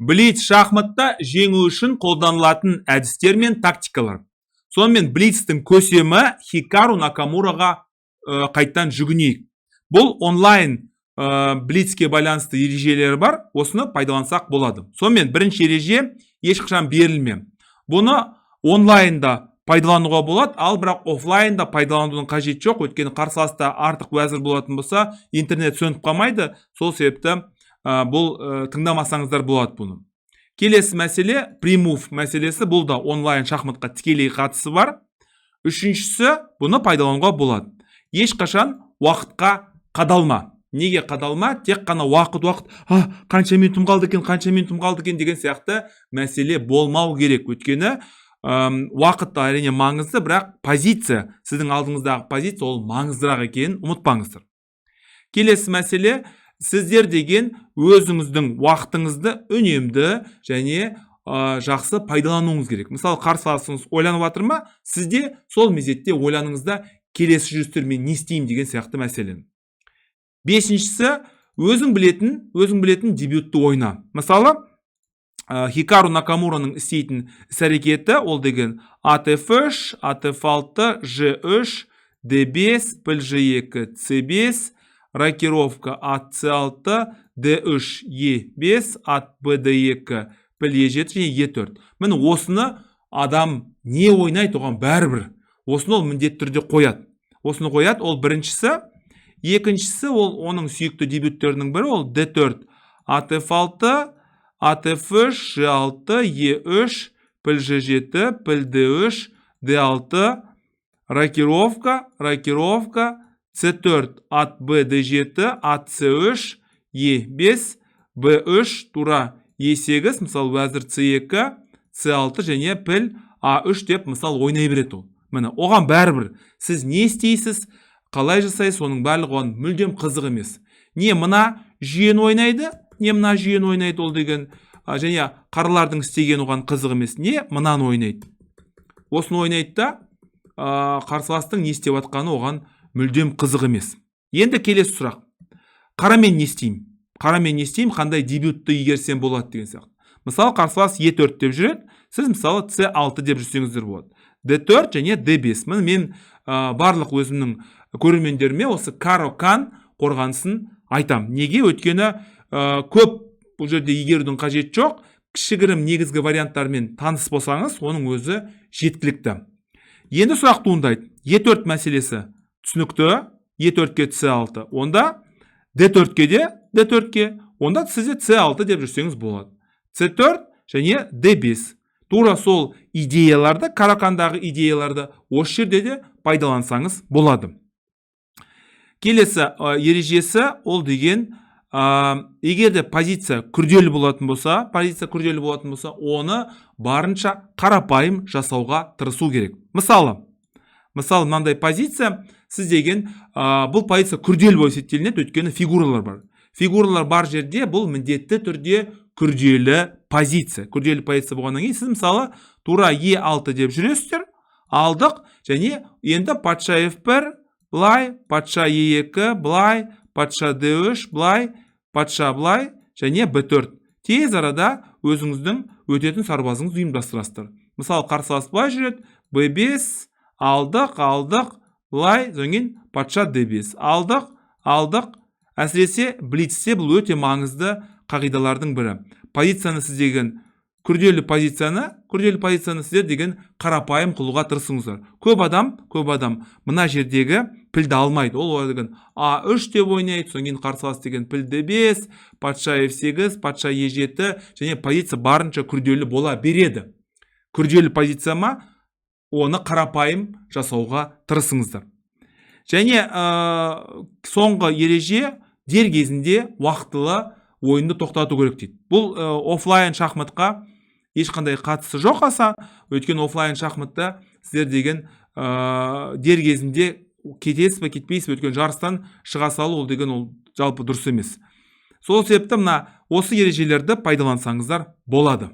Блиц шахматта жеңу үшін қолданылатын әдістер мен тактикалар. Сонымен, блицтің көсемі Хикару Накамураға қайттан жүгінейік. Бұл онлайн блицке байланысты ережелері бар, осыны пайдалансақ болады. Сонымен, бірінші ереже: ешқашан берілме. Бұны онлайнда пайдалануға болады, ал бірақ офлайнда пайдаланудың қажеті жоқ, өйткені қарсыласта артық уәзір болатын болса, интернет сөніп қалмайды. Сол себепті бұл тыңдамасаңыздар болады бұны. Келесі мәселе — премув мәселесі. Бұл да онлайн шахматқа тікелей қатысы бар. Үшіншісі, бұны пайдалануға болады: ешқашан уақытқа қадалма. Неге қадалма? Тек қана уақыт, уақыт, а қанша минутым қалды екен, қанша минутым қалды екен деген сияқты мәселе болмау керек. Өйткені уақыт әрине маңызды, бірақ позиция, сіздің алдыңыздағы позиция, ол маңыздырақ екенін ұмытпаңыздар. Келесі мәселе: сіздер деген өзіңіздің уақытыңызды үнемді және жақсы пайдалануыңыз керек. Мысалы, қарсыласыңыз ойланып жатыр ма, сізде сол мезетте ойланыңыз да, келесі жүрістер мен не істеймін деген сияқты мәселені. Бесіншісі: өзің білетін дебютті ойна. Мысалы, Хикару Накамураның істейтін іс әрекеті ол деген ат f3, ат f6, g3, d5, піл g2, c5, рокировка, ат c6, d3, e5, ат b d2, піл e7 және e4. Міне, осыны адам не ойнайды, оған бәрібір, осыны ол міндетті түрде қояды, осыны қояды. Ол біріншісі. Екіншісі, ол оның сүйікті дебюттерінің бірі, ол d4, ат f6, ат f3, g6, e3, піл g7, піл d3, d6, рокировка, рокировка, c4, ат b d7, ат c3, e5, b3, тура e8, мысалы, уәзір c2, c6 және піл a3 деп, мысал, ойнай береді ол. Міне, оған бәрібір, сіз не істейсіз, қалай жасайсыз, оның барлығы оған мүлдем қызық емес. Не мына жүйені ойнайды, не мына жүйені ойнайды ол деген және қаралардың істегені оған қызық емес. Не мынаны ойнайды, осыны ойнайды да, қарсыластың не істеп жатқаны оған мүлдем қызық емес. Енді келесі сұрақ: қарамен не істеймін, қарамен не істеймін, қандай дебютті игерсем болады деген сияқты. Мысалы, қарсылас e4 деп жүреді, сіз, мысалы, c6 деп жүрсеңіздер болады, d4 және d5. Міне, мен барлық өзімнің көрермендеріме осы Каро Кан қорғанысын айтам. Неге? Өйткені көп бұл жерде игерудің қажеті жоқ, кішігірім негізгі варианттармен таныс болсаңыз, оның өзі жеткілікті. Енді сұрақ туындайды: e4 мәселесі түсінікті, e4-ке c6, онда d4-ке де, d4-ке, онда сіз де c6 деп жүрсеңіз болады, c4 және d5. Тура сол идеяларды, Каро-Кандағы идеяларды осы жерде де пайдалансаңыз болады. Келесі ережесі ол деген егер де позиция күрделі болатын болса, позиция күрделі болатын болса, оны барынша қарапайым жасауға тырысу керек. Мысалы, мынандай позиция, сіз деген бұл позиция күрделі болып есептелінеді, өйткені фигуралар бар. Фигуралар бар жерде бұл міндетті түрде күрделі позиция. Күрделі позиция болғаннан кейін, сіз, мысалы, тура e6 деп жүресіздер. Алдық және енді патша f1 былай, патша e2 былай, патша d3 былай, патша былай және b4. Тез арада өзіңіздің өтетін сарбазыңызды ұйымдастырасыздар. Мысалы, қарсылас былай жүреді, b5, алдық, алдық, былай, содан кейін патша d5, алдық, алдық. Әсіресе блицте бұл өте маңызды қағидалардың бірі. Позицияны сіз деген күрделі позицияны сіздер деген қарапайым қылуға тырысыңыздар. Көп адам мына жердегі пілді алмайды, ол деген а3 деп ойнайды. Содан кейін қарсылас деген піл d5, патша f8, патша e7 және позиция барынша күрделі бола береді. Күрделі позиция ма, оны қарапайым жасауға тырысыңыздар. Және соңғы ереже: дер кезінде уақытылы ойынды тоқтату керек дейді. Бұл офлайн шахматқа ешқандай қатысы жоқ аса, өйткені офлайн шахматта сіздер деген дер кезінде кетесіз ба, кетпейсіз бе? Өйткені жарыстан шыға салу ол деген ол жалпы дұрыс емес. Сол себепті мына осы ережелерді пайдалансаңыздар болады.